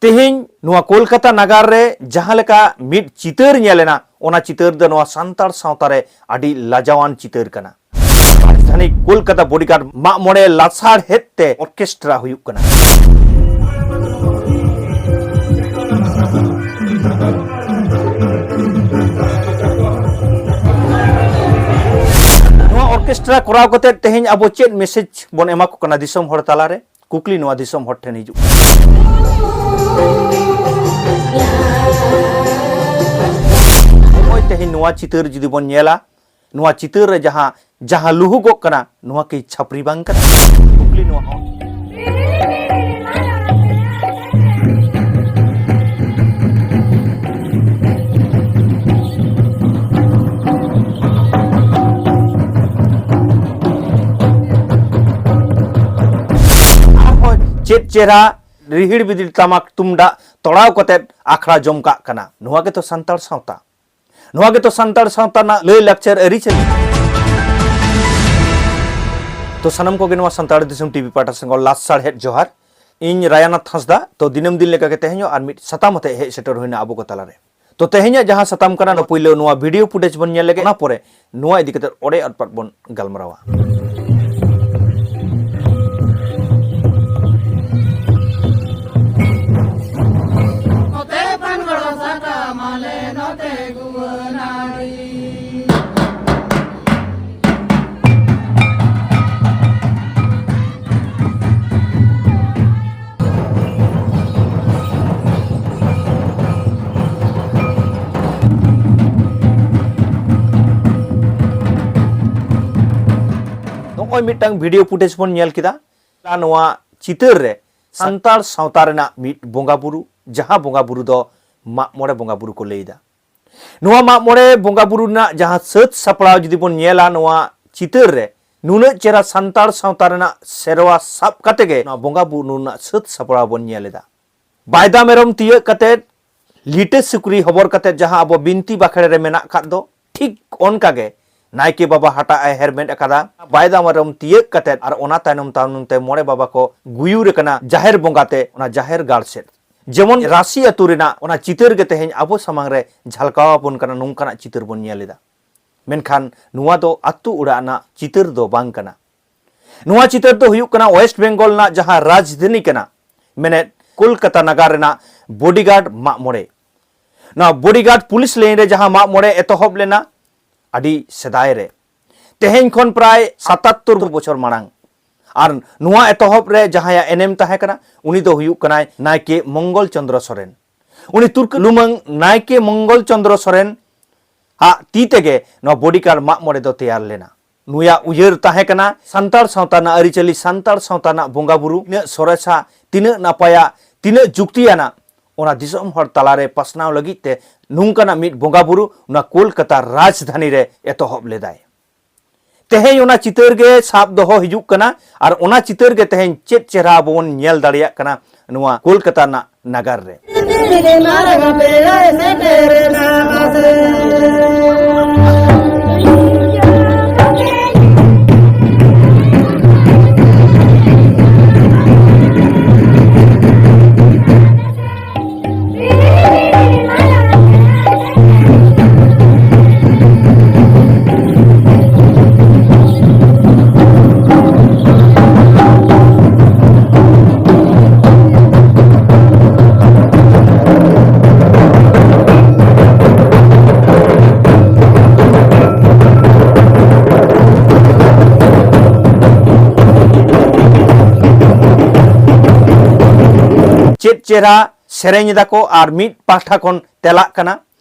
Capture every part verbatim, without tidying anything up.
ᱛᱮᱦᱮᱧ ᱱᱚᱣᱟ ᱠᱳᱞᱠᱟᱛᱟ ᱱᱟᱜᱟᱨ ᱨᱮ ᱡᱟᱦᱟᱸ ᱞᱮᱠᱟ ᱢᱤᱫ ᱪᱤᱛᱟᱹᱨ ᱧᱮᱞ ᱮᱱᱟ, ᱚᱱᱟ ᱪᱤᱛᱟᱹᱨ ᱫᱚ ᱱᱚᱣᱟ ᱥᱟᱱᱛᱟᱲ ᱥᱟᱶᱛᱟ ᱨᱮ ᱟᱹᱰᱤ ᱞᱟᱡᱟᱣᱟᱱ ᱪᱤᱛᱟᱹᱨ ᱠᱟᱱᱟ᱾ ᱨᱟᱡᱽᱫᱷᱟᱱᱤ ᱠᱳᱞᱠᱟᱛᱟ ᱵᱚᱰᱤᱜᱟᱨᱰ ᱢᱟᱜ ᱢᱚᱬᱮ ᱞᱟᱥᱟᱲᱦᱮᱫ ᱛᱮ ᱚᱨᱠᱮᱥᱴᱨᱟ ᱦᱩᱭᱩᱜ ᱠᱟᱱᱟ᱾ ᱱᱚᱣᱟ ᱚᱨᱠᱮᱥᱴᱨᱟ ᱠᱚᱨᱟᱣ ᱠᱟᱛᱮ ᱛᱮᱦᱮᱧ ᱟᱵᱚ ᱪᱮᱫ ᱢᱮᱥᱮᱡᱽ ᱵᱚᱱ ᱮᱢᱟ ᱠᱚ ᱠᱟᱱᱟ ᱫᱤᱥᱚᱢ ᱦᱚᱲ ᱛᱟᱞᱟᱨᱮ? ᱠᱩᱠᱞᱤ ᱱᱚᱣᱟ ᱫᱤᱥᱚᱢ ᱦᱚᱲ ᱴᱷᱮᱱ ᱦᱤᱡᱩᱜ ᱠᱟᱱᱟ᱾ ᱱᱚᱜᱼᱚᱭ ᱛᱮᱦᱮᱧ ᱱᱚᱣᱟ ᱪᱤᱛᱟᱹᱨ ᱡᱩᱫᱤ ᱵᱚᱱ ᱧᱮᱞᱟ, ᱱᱚᱣᱟ ᱪᱤᱛᱟᱹᱨ ᱨᱮ ᱡᱟᱦᱟᱸ, ᱡᱟᱦᱟᱸ ᱞᱩᱦᱩᱠᱚᱜ ᱠᱟᱱᱟ, ᱱᱚᱣᱟ ᱠᱤ ᱪᱷᱟᱹᱯᱨᱤ ᱵᱟᱝ ᱠᱟᱱᱟ? ᱠᱩᱠᱞᱤ ᱱᱚᱣᱟ ᱦᱚᱸ᱾ ᱟᱨᱦᱚᱸ ᱪᱮᱫ ᱪᱮᱦᱨᱟ ᱨᱤᱦᱤᱲ ᱵᱤᱫᱤᱲ ᱴᱟᱢᱟᱠ ᱛᱩᱢᱫᱟᱜ ᱛᱚᱲᱟᱣ ᱠᱟᱛᱮᱫ ᱟᱠᱷᱲᱟ ᱡᱚᱢ ᱠᱟᱜ ᱠᱟᱱᱟ᱾ ᱱᱚᱣᱟ ᱜᱮᱛᱚ ᱥᱟᱱᱛᱟᱲ ᱥᱟᱶᱛᱟ᱾ ᱱᱚᱣᱟ ᱜᱮᱛᱚ ᱥᱟᱱᱛᱟᱲ ᱥᱟᱶᱛᱟ ᱨᱮᱱᱟᱜ ᱞᱟᱹᱭ ᱞᱟᱠᱪᱟᱨ ᱟᱹᱨᱤᱪᱟᱹᱞᱤ᱾ ᱛᱚ ᱥᱟᱱᱟᱢ ᱠᱚᱜᱮ ᱱᱚᱣᱟ ᱥᱟᱱᱛᱟᱲ ᱫᱤᱥᱚᱢ ᱴᱤᱵᱷᱤ ᱯᱟᱦᱴᱟ ᱥᱮᱱ ᱠᱷᱚᱱ ᱞᱟᱥᱟᱲᱦᱮᱫ ᱡᱚᱦᱟᱨ᱾ ᱤᱧ ᱨᱟᱭᱟᱱᱟᱛᱷ ᱦᱟᱸᱥᱫᱟ᱾ ᱛᱚ ᱫᱤᱱᱟᱹᱢ ᱫᱤᱱ ᱞᱮᱠᱟᱜᱮ ᱛᱮᱦᱮᱧ ᱦᱚᱸ ᱟᱨ ᱢᱤᱫ ᱥᱟᱛᱟᱢ ᱟᱛᱮ ᱦᱮᱡ ᱥᱮᱴᱮᱨ ᱦᱩᱭᱱᱟ ᱟᱵᱚ ᱠᱚ ᱛᱟᱞᱟᱨᱮ᱾ ᱛᱚ ᱛᱮᱦᱮᱧᱟᱜ ᱡᱟᱦᱟᱸ ᱥᱟᱛᱟᱢ ᱠᱟᱱᱟ, ᱱᱚᱣᱟ ᱯᱩᱭᱞᱟᱹ ᱱᱚᱣᱟ ᱵᱷᱤᱰᱤᱭᱳ ᱯᱷᱩᱴᱮᱡᱽ ᱵᱚᱱ ᱧᱮᱞ ᱞᱮᱜᱮ, ᱚᱱᱟ ᱯᱚᱨᱮ ᱱᱚᱣᱟ ᱤᱫᱤ ᱠᱟᱛᱮ ᱚᱲᱮ ᱟᱨᱯᱟᱛ ᱵᱚᱱ ᱜᱟᱞᱢᱟᱨᱟᱣᱟ᱾ ᱱᱚᱛᱮ ᱯᱟᱱ ᱜᱚᱲᱚ ᱥᱟᱠᱟᱢ ᱟᱞᱮ ᱱᱚᱛᱮ ᱜᱩᱣᱟᱹ ᱱᱟᱹᱲᱤ᱾ ᱱᱚᱜᱼᱚᱭ ᱢᱤᱫᱴᱟᱝ ᱵᱷᱤᱰᱤᱭᱳ ᱯᱷᱩᱴᱮᱡᱽ ᱵᱚᱱ ᱧᱮᱞ ᱠᱮᱫᱟ᱾ ᱱᱚᱣᱟ ᱪᱤᱛᱟᱹᱨ ᱨᱮ ᱥᱟᱱᱛᱟᱲ ᱥᱟᱶᱛᱟ ᱨᱮᱱᱟᱜ ᱢᱤᱫ ᱵᱚᱸᱜᱟ ᱵᱩᱨᱩ, ᱡᱟᱦᱟᱸ ᱵᱚᱸᱜᱟ ᱵᱩᱨᱩ ᱫᱚ ᱢᱟᱜ ᱢᱚᱬᱮ ᱵᱚᱸᱜᱟ ᱵᱩᱨᱩ ᱠᱚ ᱞᱟᱹᱭ ᱮᱫᱟ᱾ ᱱᱚᱣᱟ ᱢᱟᱜ ᱢᱚᱬᱮ ᱵᱚᱸᱜᱟ ᱵᱩᱨᱩ ᱨᱮᱱᱟᱜ ᱡᱟᱦᱟᱸ ᱥᱟᱹᱛ ᱥᱟᱯᱲᱟᱣ ᱡᱩᱫᱤ ᱵᱚᱱ ᱧᱮᱞᱟ, ᱱᱚᱣᱟ ᱪᱤᱛᱟᱹᱨ ᱨᱮ ᱱᱩᱱᱟᱹᱜ ᱪᱮᱦᱨᱟ ᱥᱟᱱᱛᱟᱲ ᱥᱟᱶᱛᱟ ᱨᱮᱱᱟᱜ ᱥᱮᱨᱣᱟ ᱥᱟᱵ ᱠᱟᱛᱮ ᱜᱮ ᱱᱚᱣᱟ ᱵᱚᱸᱜᱟ ᱵᱩᱨᱩ ᱨᱮᱱᱟᱜ ᱥᱟᱹᱛ ᱥᱟᱯᱲᱟᱣ ᱵᱚᱱ ᱧᱮᱞ ᱮᱫᱟ᱾ ᱵᱟᱭᱫᱟ ᱢᱮᱨᱚᱢ ᱛᱤᱭᱟᱹᱜ ᱠᱟᱛᱮ, ᱞᱤᱴᱟᱹ ᱥᱩᱠᱨᱤ ᱦᱚᱵᱚᱨ ᱠᱟᱛᱮ, ᱡᱟᱦᱟᱸ ᱟᱵᱚ ᱵᱤᱱᱛᱤ ᱵᱟᱠᱷᱮᱲ ᱨᱮ ᱢᱮᱱᱟᱜ ᱟᱠᱟᱫ ᱫᱚ, ᱴᱷᱤᱠ ᱚᱱᱠᱟ ᱜᱮ ᱱᱟᱭᱠᱮ ᱵᱟᱵᱟ ᱦᱟᱴᱟᱜ ᱮ ᱦᱮᱨᱢᱮᱫ ᱟᱠᱟᱫᱟ᱾ ᱵᱟᱭᱫᱟ ᱢᱮᱨᱚᱢ ᱛᱤᱭᱟᱹᱜ ᱠᱟᱛᱮ ᱟᱨ ᱚᱱᱟ ᱛᱟᱭᱱᱚᱢ ᱛᱟᱭᱱᱚᱢ ᱛᱮ ᱢᱚᱬᱮ ᱵᱟᱵᱟ ᱠᱚ ᱜᱩᱭᱩᱨ ᱟᱠᱟᱱᱟ ᱡᱟᱦᱮᱨ ᱵᱚᱸᱜᱟ ᱛᱮ, ᱚᱱᱟ ᱡᱟᱦᱮᱨ ᱜᱟᱲ ᱥᱮᱫ᱾ ᱡᱮᱢᱚᱱ ᱨᱟᱥᱤ ᱟᱹᱛᱩ ᱨᱮᱱᱟᱜ ᱚᱱᱟ ᱪᱤᱛᱟᱹᱨ ᱜᱮ ᱛᱮᱦᱮᱧ ᱟᱵᱚ ᱥᱟᱢᱟᱝ ᱨᱮ ᱡᱷᱟᱞᱠᱟᱣ ᱟᱵᱚᱱ ᱠᱟᱱᱟ, ᱱᱚᱝᱠᱟᱱᱟᱜ ᱪᱤᱛᱟᱹᱨ ᱵᱚᱱ ᱧᱮᱞ ᱮᱫᱟ᱾ ᱢᱮᱱᱠᱷᱟᱱ ᱱᱚᱣᱟ ᱫᱚ ᱟᱹᱛᱩ ᱚᱲᱟᱜ ᱨᱮᱱᱟᱜ ᱪᱤᱛᱟᱹᱨ ᱫᱚ ᱵᱟᱝ ᱠᱟᱱᱟ᱾ ᱱᱚᱣᱟ ᱪᱤᱛᱟᱹᱨ ᱫᱚ ᱦᱩᱭᱩᱜ ᱠᱟᱱᱟ ᱳᱭᱮᱥᱴ ᱵᱮᱝᱜᱚᱞ ᱨᱮᱱᱟᱜ ᱡᱟᱦᱟᱸ ᱨᱟᱡᱽᱫᱷᱟᱱᱤ ᱠᱟᱱᱟ, ᱢᱮᱱᱮᱫ ᱠᱳᱞᱠᱟᱛᱟ ᱱᱟᱜᱟᱨ ᱨᱮᱱᱟᱜ ᱵᱚᱰᱤᱜᱟᱨᱰ ᱢᱟᱜ ᱢᱚᱬᱮ᱾ ᱱᱚᱣᱟ ᱵᱚᱰᱤᱜᱟᱨᱰ ᱯᱩᱞᱤᱥ ᱞᱟᱭᱤᱱ ᱨᱮ ᱡᱟᱦᱟᱸ ᱢᱟᱜ ᱢᱚᱬᱮ ᱮᱛᱚᱦᱚᱵ ᱞᱮᱱᱟ ᱟᱹᱰᱤ ᱥᱮᱫᱟᱭ ᱨᱮ, ᱛᱮᱦᱮᱧ ᱠᱷᱚᱱ ᱯᱨᱟᱭ ᱥᱟᱛᱟᱛᱛᱳᱨ ᱵᱚᱪᱷᱚᱨ ᱢᱟᱲᱟᱝ᱾ ᱟᱨ ᱱᱚᱣᱟ ᱮᱛᱚᱦᱚᱵ ᱨᱮ ᱡᱟᱦᱟᱸᱭᱟᱜ ᱮᱱᱮᱢ ᱛᱟᱦᱮᱸ ᱠᱟᱱᱟ, ᱩᱱᱤ ᱫᱚ ᱦᱩᱭᱩᱜ ᱠᱟᱱᱟᱭ ᱱᱟᱭᱠᱮ ᱢᱚᱝᱜᱚᱞ ᱪᱚᱸᱫᱽᱨᱚ ᱥᱚᱨᱮᱱ᱾ ᱩᱱᱤ ᱛᱩᱨᱠᱟᱹ ᱞᱩᱢᱟᱹᱝ ᱱᱟᱭᱠᱮ ᱢᱚᱝᱜᱚᱞ ᱪᱚᱸᱫᱽᱨᱚ ᱥᱚᱨᱮᱱ ᱟᱜ ᱛᱤ ᱛᱮᱜᱮ ᱱᱚᱣᱟ ᱵᱚᱰᱤᱜᱟᱨᱰ ᱢᱟᱜ ᱢᱚᱬᱮ ᱫᱚ ᱛᱮᱭᱟᱨ ᱞᱮᱱᱟ᱾ ᱱᱩᱭᱟᱜ ᱩᱭᱦᱟᱹᱨ ᱛᱟᱦᱮᱸ ᱠᱟᱱᱟ ᱥᱟᱱᱛᱟᱲ ᱥᱟᱶᱛᱟ ᱨᱮᱱᱟᱜ ᱟᱹᱨᱤᱪᱟᱹᱞᱤ, ᱥᱟᱱᱛᱟᱲ ᱥᱟᱶᱛᱟ ᱨᱮᱱᱟᱜ ᱵᱚᱸᱜᱟ ᱵᱩᱨᱩ ᱛᱤᱱᱟᱹᱜ ᱥᱚᱨᱮᱥᱟ, ᱛᱤᱱᱟᱹᱜ ᱱᱟᱯᱟᱭᱟ, ᱛᱤᱱᱟᱹᱜ ᱡᱩᱠᱛᱤᱭᱟᱱᱟ, ᱚᱱᱟ ᱫᱤᱥᱚᱢ ᱦᱚᱲ ᱛᱟᱞᱟᱨᱮ ᱯᱟᱥᱱᱟᱣ ᱞᱟᱹᱜᱤᱫ ᱛᱮ ᱱᱚᱝᱠᱟᱱᱟᱜ ᱢᱤᱫ ᱵᱚᱸᱜᱟ ᱵᱩᱨᱩ ᱱᱚᱣᱟ ᱠᱳᱞᱠᱟᱛᱟ ᱨᱟᱡᱽᱫᱷᱟᱱᱤ ᱨᱮ ᱮᱛᱚᱦᱚᱵ ᱞᱮᱫᱟᱭ᱾ ᱛᱮᱦᱮᱧ ᱚᱱᱟ ᱪᱤᱛᱟᱹᱨ ᱜᱮ ᱥᱟᱵ ᱫᱚᱦᱚ ᱦᱤᱡᱩᱜ ᱠᱟᱱᱟ ᱟᱨ ᱚᱱᱟ ᱪᱤᱛᱟᱹᱨ ᱜᱮ ᱛᱮᱦᱮᱧ ᱪᱮᱫ ᱪᱮᱦᱨᱟ ᱟᱵᱚ ᱵᱚᱱ ᱧᱮᱞ ᱫᱟᱲᱮᱭᱟᱜ ᱠᱟᱱᱟ ᱱᱚᱣᱟ ᱠᱳᱞᱠᱟᱛᱟ ᱨᱮᱱᱟᱜ ᱱᱟᱜᱟᱨ ᱨᱮ᱾ ᱪᱮᱫ ᱪᱮᱦᱨᱟ ᱥᱮᱨᱮᱧ ᱮᱫᱟ ᱠᱚ ᱟᱨ ᱢᱤᱫ ᱯᱟᱦᱴᱟ ᱠᱷᱚᱱ ᱛᱮᱞᱟᱜ ᱠᱟᱱᱟ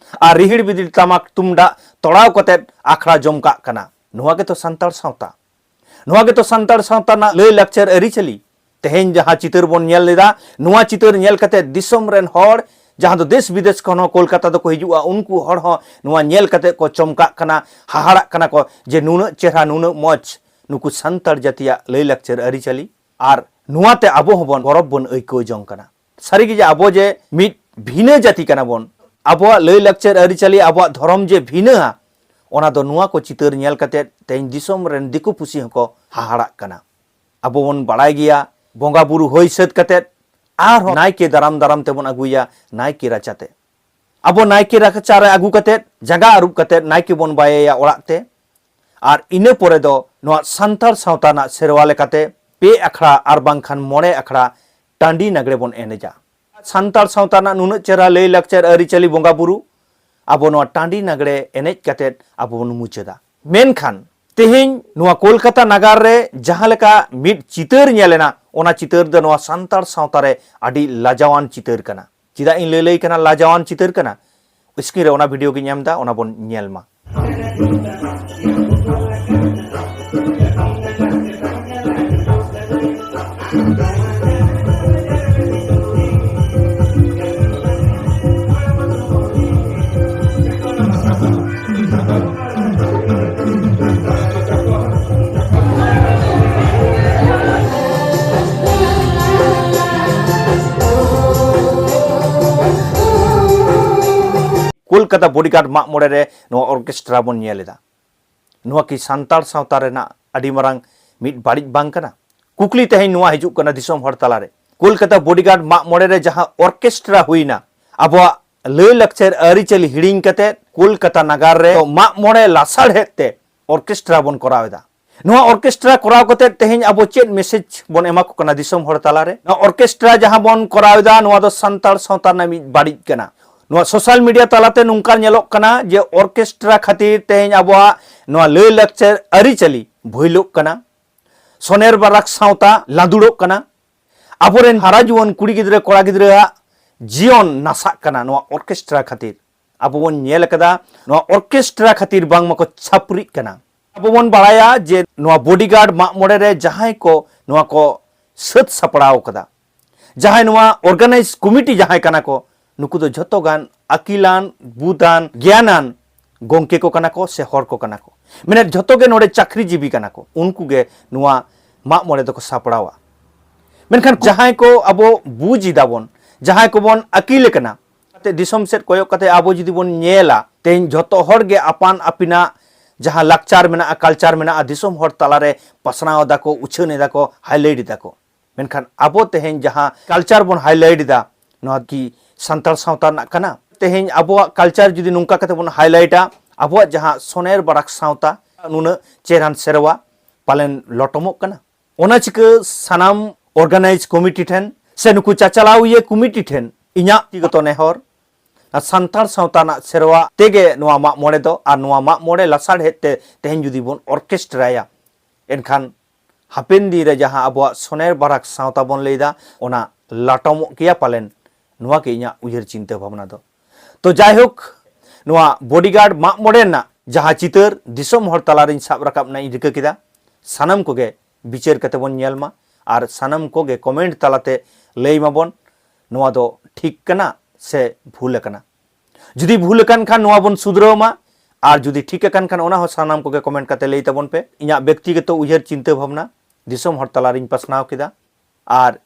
ᱟᱨ ᱨᱤᱦᱤᱲ ᱵᱤᱫᱤᱲ ᱴᱟᱢᱟᱠ ᱛᱩᱢᱫᱟᱜ ᱛᱚᱲᱟᱣ ᱠᱟᱛᱮ ᱟᱠᱷᱲᱟ ᱡᱚᱢ ᱠᱟᱜ ᱠᱟᱱᱟ᱾ ᱱᱚᱣᱟ ᱜᱮᱛᱚ ᱥᱟᱱᱛᱟᱲ ᱥᱟᱶᱛᱟ, ᱱᱚᱣᱟ ᱜᱮᱛᱚ ᱥᱟᱱᱛᱟᱲ ᱥᱟᱶᱛᱟ ᱨᱮᱱᱟᱜ ᱞᱟᱹᱭ ᱞᱟᱠᱪᱟᱨ ᱟᱹᱨᱤᱪᱟᱹᱞᱤ᱾ ᱛᱮᱦᱮᱧ ᱡᱟᱦᱟᱸ ᱪᱤᱛᱟᱹᱨ ᱵᱚᱱ ᱧᱮᱞ ᱞᱮᱫᱟ, ᱱᱚᱣᱟ ᱪᱤᱛᱟᱹᱨ ᱧᱮᱞ ᱠᱟᱛᱮ ᱫᱤᱥᱚᱢ ᱨᱮᱱ ᱦᱚᱲ, ᱡᱟᱦᱟᱸ ᱫᱚ ᱫᱮᱥ ᱵᱤᱫᱮᱥ ᱠᱷᱚᱱ ᱦᱚᱸ ᱠᱳᱞᱠᱟᱛᱟ ᱫᱚᱠᱚ ᱦᱤᱡᱩᱜᱼᱟ, ᱩᱱᱠᱩ ᱦᱚᱲ ᱦᱚᱸ ᱱᱚᱣᱟ ᱧᱮᱞ ᱠᱟᱛᱮ ᱠᱚ ᱪᱚᱢᱠᱟᱜ ᱠᱟᱱᱟ, ᱦᱟᱦᱟᱲᱟᱜ ᱠᱟᱱᱟ ᱠᱚ ᱡᱮ ᱱᱩᱱᱟᱹᱜ ᱪᱮᱦᱨᱟ, ᱱᱩᱱᱟᱹᱜ ᱢᱚᱡᱽ ᱱᱩᱠᱩ ᱥᱟᱱᱛᱟᱲ ᱡᱟᱹᱛᱤᱭᱟᱜ ᱞᱟᱹᱭ ᱞᱟᱠᱪᱟᱨ ᱟᱹᱨᱤᱪᱟᱹᱞᱤ᱾ ᱟᱨ ᱱᱚᱣᱟᱛᱮ ᱟᱵᱚ ᱦᱚᱸᱵᱚᱱ ᱜᱚᱨᱚᱵᱽ ᱵᱚᱱ ᱟᱹᱭᱠᱟᱹᱣ ᱡᱚᱝ ᱠᱟᱱᱟ᱾ ᱥᱟᱹᱨᱤᱜᱮ ᱡᱮ ᱟᱵᱚ ᱡᱮ ᱢᱤᱫ ᱵᱷᱤᱱᱟᱹ ᱡᱟᱹᱛᱤ ᱠᱟᱱᱟ ᱵᱚᱱ, ᱟᱵᱚᱣᱟᱜ ᱞᱟᱹᱭ ᱞᱟᱠᱪᱟᱨ ᱟᱹᱨᱤᱪᱟᱹᱞᱤ, ᱟᱵᱚᱣᱟᱜ ᱫᱷᱚᱨᱚᱢ ᱡᱮ ᱵᱷᱤᱱᱟᱹᱜᱼᱟ, ᱚᱱᱟ ᱫᱚ ᱱᱚᱣᱟ ᱠᱚ ᱪᱤᱛᱟᱹᱨ ᱧᱮᱞ ᱠᱟᱛᱮ ᱛᱮᱦᱮᱧ ᱫᱤᱥᱚᱢ ᱨᱮᱱ ᱫᱤᱠᱩ ᱯᱩᱥᱤ ᱦᱚᱸᱠᱚ ᱦᱟᱦᱟᱲᱟᱜ ᱠᱟᱱᱟ᱾ ᱟᱵᱚ ᱵᱚᱱ ᱵᱟᱲᱟᱭ ᱜᱮᱭᱟ, ᱵᱚᱸᱜᱟ ᱵᱩᱨᱩ ᱦᱩᱭ ᱥᱟᱹᱛ ᱠᱟᱛᱮ ᱟᱨᱦᱚᱸ ᱱᱟᱭᱠᱮ ᱫᱟᱨᱟᱢ ᱫᱟᱨᱟᱢ ᱛᱮᱵᱚᱱ ᱟᱹᱜᱩᱭᱟ ᱱᱟᱭᱠᱮ ᱨᱟᱪᱟᱛᱮ᱾ ᱟᱵᱚ ᱱᱟᱭᱠᱮ ᱨᱟᱪᱟ ᱨᱮ ᱟᱹᱜᱩ ᱠᱟᱛᱮᱫ, ᱡᱟᱸᱜᱟ ᱟᱹᱨᱩᱵ ᱠᱟᱛᱮᱫ ᱱᱟᱭᱠᱮ ᱵᱚᱱ ᱵᱟᱭᱮᱭᱟ ᱚᱲᱟᱜ ᱛᱮ᱾ ᱟᱨ ᱤᱱᱟᱹ ᱯᱚᱨᱮ ᱫᱚ ᱱᱚᱣᱟ ᱥᱟᱱᱛᱟᱲ ᱥᱟᱶᱛᱟ ᱨᱮᱱᱟᱜ ᱥᱮᱨᱣᱟ ᱞᱮᱠᱟᱛᱮ ᱯᱮ ᱟᱠᱷᱲᱟ ᱟᱨ ᱵᱟᱝᱠᱷᱟᱱ ᱢᱚᱬᱮ ᱟᱠᱷᱲᱟ ᱴᱟᱺᱰᱤ ᱱᱟᱜᱽᱲᱮ ᱵᱚᱱ ᱮᱱᱮᱡᱟ᱾ ᱥᱟᱱᱛᱟᱲ ᱥᱟᱶᱛᱟ ᱨᱮᱱᱟᱜ ᱱᱩᱱᱟᱹᱜ ᱪᱮᱦᱨᱟ ᱞᱟᱹᱭ ᱞᱟᱠᱪᱟᱨ ᱟᱹᱨᱤᱪᱟᱹᱞᱤ ᱵᱚᱸᱜᱟ ᱵᱩᱨᱩ ᱟᱵᱚ ᱱᱚᱣᱟ ᱴᱟᱺᱰᱤ ᱱᱟᱜᱽᱲᱮ ᱮᱱᱮᱡ ᱠᱟᱛᱮᱫ ᱟᱵᱚ ᱵᱚᱱ ᱢᱩᱪᱟᱹᱫᱟ᱾ ᱢᱮᱱᱠᱷᱟᱱ ᱛᱮᱦᱮᱧ ᱱᱚᱣᱟ ᱠᱳᱞᱠᱟᱛᱟ ᱱᱟᱜᱟᱨ ᱨᱮ ᱡᱟᱦᱟᱸ ᱞᱮᱠᱟ ᱢᱤᱫ ᱪᱤᱛᱟᱹᱨ ᱧᱮᱞ ᱮᱱᱟ, ᱚᱱᱟ ᱪᱤᱛᱟᱹᱨ ᱫᱚ ᱱᱚᱣᱟ ᱥᱟᱱᱛᱟᱲ ᱥᱟᱶᱛᱟ ᱨᱮ ᱟᱹᱰᱤ ᱞᱟᱡᱟᱣᱟᱱ ᱪᱤᱛᱟᱹᱨ ᱠᱟᱱᱟ᱾ ᱪᱮᱫᱟᱜ ᱤᱧ ᱞᱟᱹᱞᱟᱹᱭ ᱠᱟᱱᱟ ᱞᱟᱡᱟᱣᱟᱱ ᱪᱤᱛᱟᱹᱨ ᱠᱟᱱᱟ? ᱥᱠᱨᱤᱱ ᱨᱮ ᱚᱱᱟ ᱵᱷᱤᱰᱤᱭᱳ ᱜᱤᱧ ᱮᱢ ᱮᱫᱟ, ᱚᱱᱟ ᱵᱚᱱ ᱧᱮᱞ ᱢᱟ᱾ ᱠᱳᱞᱠᱟᱛᱟ ᱵᱚᱰᱤᱜᱟᱨᱰ ᱢᱟᱜ ᱢᱚᱬᱮ ᱨᱮ ᱱᱚᱣᱟ ᱚᱨᱠᱮᱥᱴᱨᱟ ᱵᱚᱱ ᱧᱮᱞ ᱮᱫᱟ᱾ ᱱᱚᱣᱟ ᱠᱤ ᱥᱟᱱᱛᱟᱲ ᱥᱟᱶᱛᱟ ᱨᱮᱱᱟᱜ ᱟᱹᱰᱤ ᱢᱟᱨᱟᱝ ᱢᱤᱫ ᱵᱟᱹᱲᱤᱡ ᱵᱟᱝ ᱠᱟᱱᱟ? ᱠᱩᱠᱞᱤ ᱛᱮᱦᱮᱧ ᱱᱚᱣᱟ ᱦᱤᱡᱩᱜ ᱠᱟᱱᱟ ᱫᱤᱥᱚᱢ ᱦᱚᱲ ᱛᱟᱞᱟᱨᱮ, ᱠᱳᱞᱠᱟᱛᱟ ᱵᱚᱰᱤᱜᱟᱨᱰ ᱢᱟᱜ ᱢᱚᱬᱮ ᱨᱮ ᱡᱟᱦᱟᱸ ᱚᱨᱠᱮᱥᱴᱨᱟ ᱦᱩᱭᱱᱟ, ᱟᱵᱚᱣᱟᱜ ᱞᱟᱹᱭ ᱞᱟᱠᱪᱟᱨ ᱟᱹᱨᱤᱪᱟᱹᱞᱤ ᱦᱤᱲᱤᱧ ᱠᱟᱛᱮ ᱠᱳᱞᱠᱟᱛᱟ ᱱᱟᱜᱟᱨ ᱨᱮ ᱢᱟᱜ ᱢᱚᱬᱮ ᱞᱟᱥᱟᱲᱦᱮᱫ ᱛᱮ ᱚᱨᱠᱮᱥᱴᱨᱟ ᱵᱚᱱ ᱠᱚᱨᱟᱣ ᱮᱫᱟ᱾ ᱱᱚᱣᱟ ᱚᱨᱠᱮᱥᱴᱨᱟ ᱠᱚᱨᱟᱣ ᱠᱟᱛᱮ ᱛᱮᱦᱮᱧ ᱟᱵᱚ ᱪᱮᱫ ᱢᱮᱥᱮᱡᱽ ᱵᱚᱱ ᱮᱢᱟ ᱠᱚ ᱠᱟᱱᱟ ᱫᱤᱥᱚᱢ ᱦᱚᱲ ᱛᱟᱞᱟᱨᱮ? ᱱᱚᱣᱟ ᱚᱨᱠᱮᱥᱴᱨᱟ ᱡᱟᱦᱟᱸ ᱵᱚᱱ ᱠᱚᱨᱟᱣ ᱮᱫᱟ, ᱱᱚᱣᱟ ᱫᱚ ᱥᱟᱱᱛᱟᱲ ᱥᱟᱶᱛᱟ ᱨᱮᱱᱟᱜ ᱢᱤᱫ ᱵᱟᱹᱲᱤᱡ ᱠᱟᱱᱟ᱾ ᱱᱚᱣᱟ ᱥᱳᱥᱟᱞ ᱢᱤᱰᱤᱭᱟ ᱛᱟᱞᱟᱛᱮ ᱱᱚᱝᱠᱟ ᱧᱮᱞᱚᱜ ᱠᱟᱱᱟ ᱡᱮ ᱚᱨᱠᱮᱥᱴᱨᱟ ᱠᱷᱟᱹᱛᱤᱨ ᱛᱮᱦᱮᱧ ᱟᱵᱚᱣᱟᱜ ᱱᱚᱣᱟ ᱞᱟᱹᱭ ᱞᱟᱠᱪᱟᱨ ᱟᱹᱨᱤᱪᱟᱹᱞᱤ ᱵᱷᱩᱭᱞᱚᱜ ᱠᱟᱱᱟ, ᱥᱚᱱᱮᱨ ᱵᱟᱨᱟᱠ ᱥᱟᱶᱛᱟ ᱞᱟᱸᱫᱩᱲᱚᱜ ᱠᱟᱱᱟ, ᱟᱵᱚᱨᱮᱱ ᱦᱟᱨᱟ ᱡᱩᱣᱟᱹᱱ ᱠᱩᱲᱤ ᱜᱤᱫᱽᱨᱟᱹ ᱠᱚᱲᱟ ᱜᱤᱫᱽᱨᱟᱹᱣᱟᱜ ᱡᱤᱭᱚᱱ ᱱᱟᱥᱟᱜ ᱠᱟᱱᱟ ᱱᱚᱣᱟ ᱚᱨᱠᱮᱥᱴᱨᱟ ᱠᱷᱟᱹᱛᱤᱨ᱾ ᱟᱵᱚ ᱵᱚᱱ ᱧᱮᱞ ᱟᱠᱟᱫᱟ ᱱᱚᱣᱟ ᱚᱨᱠᱮᱥᱴᱨᱟ ᱠᱷᱟᱹᱛᱤᱨ ᱵᱟᱝᱢᱟ ᱠᱚ ᱪᱷᱟᱹᱯᱨᱤᱜ ᱠᱟᱱᱟ᱾ ᱟᱵᱚ ᱵᱚᱱ ᱵᱟᱲᱟᱭᱟ ᱡᱮ ᱱᱚᱣᱟ ᱵᱚᱰᱤᱜᱟᱨᱰ ᱢᱟᱜ ᱢᱚᱬᱮ ᱨᱮ ᱡᱟᱦᱟᱸᱭ ᱠᱚ ᱱᱚᱣᱟ ᱠᱚ ᱥᱟᱹᱛ ᱥᱟᱯᱲᱟᱣ ᱠᱟᱫᱟ, ᱡᱟᱦᱟᱸᱭ ᱱᱚᱣᱟ ᱚᱨᱜᱟᱱᱟᱭᱤᱡ ᱠᱚᱢᱤᱴᱤ ᱡᱟᱦᱟᱸᱭ ᱠᱟᱱᱟ ᱠᱚ, ᱱᱩᱠᱩ ᱫᱚ ᱡᱷᱚᱛᱚ ᱜᱟᱱ ᱟᱹᱠᱤᱞᱟᱱ, ᱵᱩᱫᱟᱱ, ᱜᱮᱭᱟᱱᱟᱱ ᱜᱚᱝᱠᱮ ᱠᱚ ᱠᱟᱱᱟ ᱠᱚ ᱥᱮ ᱦᱚᱲ ᱠᱚ ᱠᱟᱱᱟ ᱠᱚ᱾ ᱢᱮᱱᱮᱫ ᱡᱷᱚᱛᱚ ᱜᱮ ᱱᱚᱰᱮ ᱪᱟᱹᱠᱨᱤᱡᱤᱵᱤ ᱠᱟᱱᱟ ᱠᱚ, ᱩᱱᱠᱩ ᱜᱮ ᱱᱚᱣᱟ ᱢᱟᱜ ᱢᱚᱬᱮ ᱫᱚᱠᱚ ᱥᱟᱯᱲᱟᱣᱟ᱾ ᱢᱮᱱᱠᱷᱟᱱ ᱡᱟᱦᱟᱸᱭ ᱠᱚ ᱟᱵᱚ ᱵᱩᱡᱽ ᱮᱫᱟ ᱵᱚᱱ, ᱡᱟᱦᱟᱸᱭ ᱠᱚᱵᱚᱱ ᱟᱹᱠᱤᱞ ᱟᱠᱟᱱᱟ, ᱠᱟᱛᱮ ᱫᱤᱥᱚᱢ ᱥᱮᱫ ᱠᱚᱭᱚᱜ ᱠᱟᱛᱮ ᱟᱵᱚ ᱡᱩᱫᱤ ᱵᱚᱱ ᱧᱮᱞᱟ, ᱛᱮᱦᱮᱧ ᱡᱷᱚᱛᱚ ᱦᱚᱲ ᱜᱮ ᱟᱯᱟᱱ ᱟᱹᱯᱤᱱᱟᱜ ᱡᱟᱦᱟᱸ ᱞᱟᱠᱪᱟᱨ ᱢᱮᱱᱟᱜᱼᱟ, ᱠᱟᱞᱪᱟᱨ ᱢᱮᱱᱟᱜᱼᱟ, ᱫᱤᱥᱚᱢ ᱦᱚᱲ ᱛᱟᱞᱟᱨᱮ ᱯᱟᱥᱱᱟᱣ ᱮᱫᱟ ᱠᱚ, ᱩᱪᱷᱟᱹᱱ ᱮᱫᱟ ᱠᱚ, ᱦᱟᱭᱞᱟᱭᱤᱴ ᱮᱫᱟ ᱠᱚ᱾ ᱢᱮᱱᱠᱷᱟᱱ ᱟᱵᱚ ᱛᱮᱦᱮᱧ ᱡᱟᱦᱟᱸ ᱠᱟᱞᱪᱟᱨ ᱵᱚᱱ ᱦᱟᱭᱞᱟᱭᱤᱴ ᱮᱫᱟ, ᱱᱚᱣᱟ ᱠᱤ ᱥᱟᱱᱛᱟᱲ ᱥᱟᱶᱛᱟ ᱨᱮᱱᱟᱜ ᱠᱟᱱᱟ? ᱛᱮᱦᱮᱧ ᱟᱵᱚᱣᱟᱜ ᱠᱟᱞᱪᱟᱨ ᱡᱩᱫᱤ ᱱᱚᱝᱠᱟ ᱠᱟᱛᱮ ᱵᱚᱱ ᱦᱟᱭᱞᱟᱭᱤᱴᱟ, ᱟᱵᱚᱣᱟᱜ ᱡᱟᱦᱟᱸ ᱥᱚᱱᱮᱨ ᱵᱟᱨᱟᱠ ᱥᱟᱶᱛᱟ, ᱱᱩᱱᱟᱹᱜ ᱪᱮᱦᱨᱟᱱ ᱥᱮᱨᱣᱟ ᱯᱟᱞᱮᱱ ᱞᱚᱴᱚᱢᱚᱜ ᱠᱟᱱᱟ? ᱚᱱᱟ ᱪᱤᱠᱟᱹ ᱥᱟᱱᱟᱢ ᱚᱨᱜᱟᱱᱟᱭᱤᱡᱽ ᱠᱚᱢᱤᱴᱤ ᱴᱷᱮᱱ ᱥᱮ ᱱᱩᱠᱩ ᱪᱟᱪᱟᱞᱟᱣᱤᱭᱟᱹ ᱠᱚᱢᱤᱴᱤ ᱴᱷᱮᱱ ᱤᱧᱟᱹᱜ ᱵᱮᱠᱛᱤᱜᱚᱛᱚ ᱱᱮᱦᱚᱨ, ᱟᱨ ᱥᱟᱱᱛᱟᱲ ᱥᱟᱶᱛᱟ ᱨᱮᱱᱟᱜ ᱥᱮᱨᱣᱟ ᱛᱮᱜᱮ ᱱᱚᱣᱟ ᱢᱟᱜ ᱢᱚᱬᱮ ᱫᱚ, ᱟᱨ ᱱᱚᱣᱟ ᱢᱟᱜ ᱢᱚᱬᱮ ᱞᱟᱥᱟᱲᱦᱮᱫ ᱛᱮ ᱛᱮᱦᱮᱧ ᱡᱩᱫᱤ ᱵᱚᱱ ᱚᱨᱠᱮᱥᱴᱨᱟᱭᱟ, ᱮᱱᱠᱷᱟᱱ ᱦᱟᱯᱮᱱ ᱫᱤᱱ ᱨᱮ ᱡᱟᱦᱟᱸ ᱟᱵᱚᱣᱟᱜ ᱥᱚᱱᱮᱨ ᱵᱟᱨᱟᱠ ᱥᱟᱶᱛᱟ ᱵᱚᱱ ᱞᱟᱹᱭᱫᱟ, ᱚᱱᱟ ᱞᱟᱴᱚᱢᱚᱜ ᱜᱮᱭᱟ ᱯᱟᱞᱮᱱ᱾ ᱱᱚᱣᱟ ᱜᱮ ᱤᱧᱟᱹᱜ ᱩᱭᱦᱟᱹᱨ ᱪᱤᱱᱛᱟᱹ ᱵᱷᱟᱵᱽᱱᱟ ᱫᱚ᱾ ᱛᱚ ᱡᱟᱭᱦᱳᱠ, ᱱᱚᱣᱟ ᱵᱚᱰᱤᱜᱟᱨᱰ ᱢᱟᱜ ᱢᱚᱬᱮ ᱨᱮᱱᱟᱜ ᱡᱟᱦᱟᱸ ᱪᱤᱛᱟᱹᱨ ᱫᱤᱥᱚᱢ ᱦᱚᱲ ᱛᱟᱞᱟᱨᱤᱧ ᱥᱟᱵ ᱨᱟᱠᱟᱵ ᱨᱮᱱᱟᱜ ᱤᱧ ᱨᱤᱠᱟᱹ ᱠᱮᱫᱟ, ᱥᱟᱱᱟᱢ ᱠᱚᱜᱮ ᱵᱤᱪᱟᱹᱨ ᱠᱟᱛᱮ ᱵᱚᱱ ᱧᱮᱞ ᱢᱟ ᱟᱨ ᱥᱟᱱᱟᱢ ᱠᱚᱜᱮ ᱠᱚᱢᱮᱱᱴ ᱛᱟᱞᱟᱛᱮ ᱞᱟᱹᱭ ᱢᱟᱵᱚᱱ, ᱱᱚᱣᱟ ᱫᱚ ᱴᱷᱤᱠ ᱠᱟᱱᱟ ᱥᱮ ᱵᱷᱩᱞ ᱟᱠᱟᱱᱟ᱾ ᱡᱩᱫᱤ ᱵᱷᱩᱞ ᱟᱠᱟᱱ ᱠᱷᱟᱱ ᱱᱚᱣᱟ ᱵᱚᱱ ᱥᱩᱫᱷᱨᱟᱹᱣ ᱢᱟ, ᱟᱨ ᱡᱩᱫᱤ ᱴᱷᱤᱠ ᱟᱠᱟᱱ ᱠᱷᱟᱱ ᱚᱱᱟ ᱦᱚᱸ ᱥᱟᱱᱟᱢ ᱠᱚᱜᱮ ᱠᱚᱢᱮᱱᱴ ᱠᱟᱛᱮ ᱞᱟᱹᱭ ᱛᱟᱵᱚᱱ ᱯᱮ᱾ ᱤᱧᱟᱹᱜ ᱵᱮᱠᱛᱤᱜᱚᱛᱚ ᱩᱭᱦᱟᱹᱨ ᱪᱤᱱᱛᱟᱹ ᱵᱷᱟᱵᱽᱱᱟ ᱫᱤᱥᱚᱢ ᱦᱚᱲ ᱛᱟᱞᱟᱨᱤᱧ ᱯᱟᱥᱱᱟᱣ ᱠᱮᱫᱟ᱾ ᱟᱨ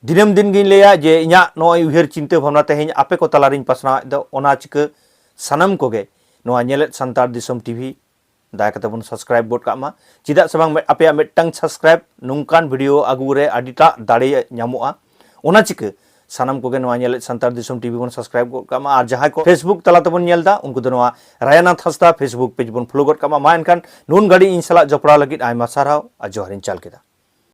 ᱫᱤᱱᱟᱹᱢ ᱫᱤᱱ ᱜᱤᱧ ᱞᱟᱹᱭᱟ ᱡᱮ ᱤᱧᱟᱹᱜ ᱱᱚᱜᱼᱚᱭ ᱩᱭᱦᱟᱹᱨ ᱪᱤᱱᱛᱟᱹ ᱵᱷᱟᱵᱽᱱᱟ ᱛᱮᱦᱮᱧ ᱟᱯᱮ ᱠᱚ ᱛᱟᱞᱟᱨᱤᱧ ᱯᱟᱥᱱᱟᱣᱮᱫ ᱫᱚ, ᱚᱱᱟ ᱪᱤᱠᱟᱹ ᱥᱟᱱᱟᱢ ᱠᱚᱜᱮ ᱱᱚᱣᱟ ᱧᱮᱞᱮᱫ ᱥᱟᱱᱛᱟᱲ ᱫᱤᱥᱚᱢ ᱴᱤᱵᱷᱤ ᱫᱟᱭᱟ ᱠᱟᱛᱮ ᱵᱚᱱ ᱥᱟᱵᱥᱠᱨᱟᱭᱤᱵ ᱜᱚᱫ ᱠᱟᱜ ᱢᱟ᱾ ᱪᱮᱫᱟᱜ ᱥᱮ ᱵᱟᱝ, ᱟᱯᱮᱭᱟᱜ ᱢᱤᱫᱴᱟᱝ ᱥᱟᱵᱥᱠᱨᱟᱭᱤᱵ ᱱᱚᱝᱠᱟᱱ ᱵᱷᱤᱰᱤᱭᱳ ᱟᱹᱜᱩ ᱨᱮ ᱟᱹᱰᱤᱴᱟᱜ ᱫᱟᱲᱮ ᱧᱟᱢᱚᱜᱼᱟ᱾ ᱚᱱᱟ ᱪᱤᱠᱟᱹ ᱥᱟᱱᱟᱢ ᱠᱚᱜᱮ ᱱᱚᱣᱟ ᱧᱮᱞᱮᱫ ᱥᱟᱱᱛᱟᱲ ᱫᱤᱥᱚᱢ ᱴᱤᱵᱷᱤ ᱵᱚᱱ ᱥᱟᱵᱥᱠᱨᱟᱭᱤᱵ ᱜᱚᱫ ᱠᱟᱜ ᱢᱟ᱾ ᱟᱨ ᱡᱟᱦᱟᱸᱭ ᱠᱚ ᱯᱷᱮᱥᱵᱩᱠ ᱛᱟᱞᱟ ᱛᱮᱵᱚᱱ ᱧᱮᱞ ᱮᱫᱟ, ᱩᱱᱠᱩ ᱫᱚ ᱱᱚᱣᱟ ᱨᱟᱭᱟᱱᱟᱛᱷ ᱦᱟᱸᱥᱫᱟ ᱯᱷᱮᱥᱵᱩᱠ ᱯᱮᱡᱽ ᱵᱚᱱ ᱯᱷᱚᱞᱳ ᱜᱚᱫ ᱠᱟᱜ ᱢᱟ᱾ ᱢᱟ ᱮᱱᱠᱷᱟᱱ ᱱᱩᱱ ᱜᱷᱟᱹᱲᱤᱡ ᱤᱧ ᱥᱟᱞᱟᱜ ᱡᱚᱯᱲᱟᱣ ᱞᱟᱹᱜᱤᱫ ᱟᱭᱢᱟ ᱥᱟᱨᱦᱟᱣ ᱟᱨ ᱡᱚᱦᱟᱨᱤᱧ ᱪᱟᱞ ᱠᱮᱫᱟ᱾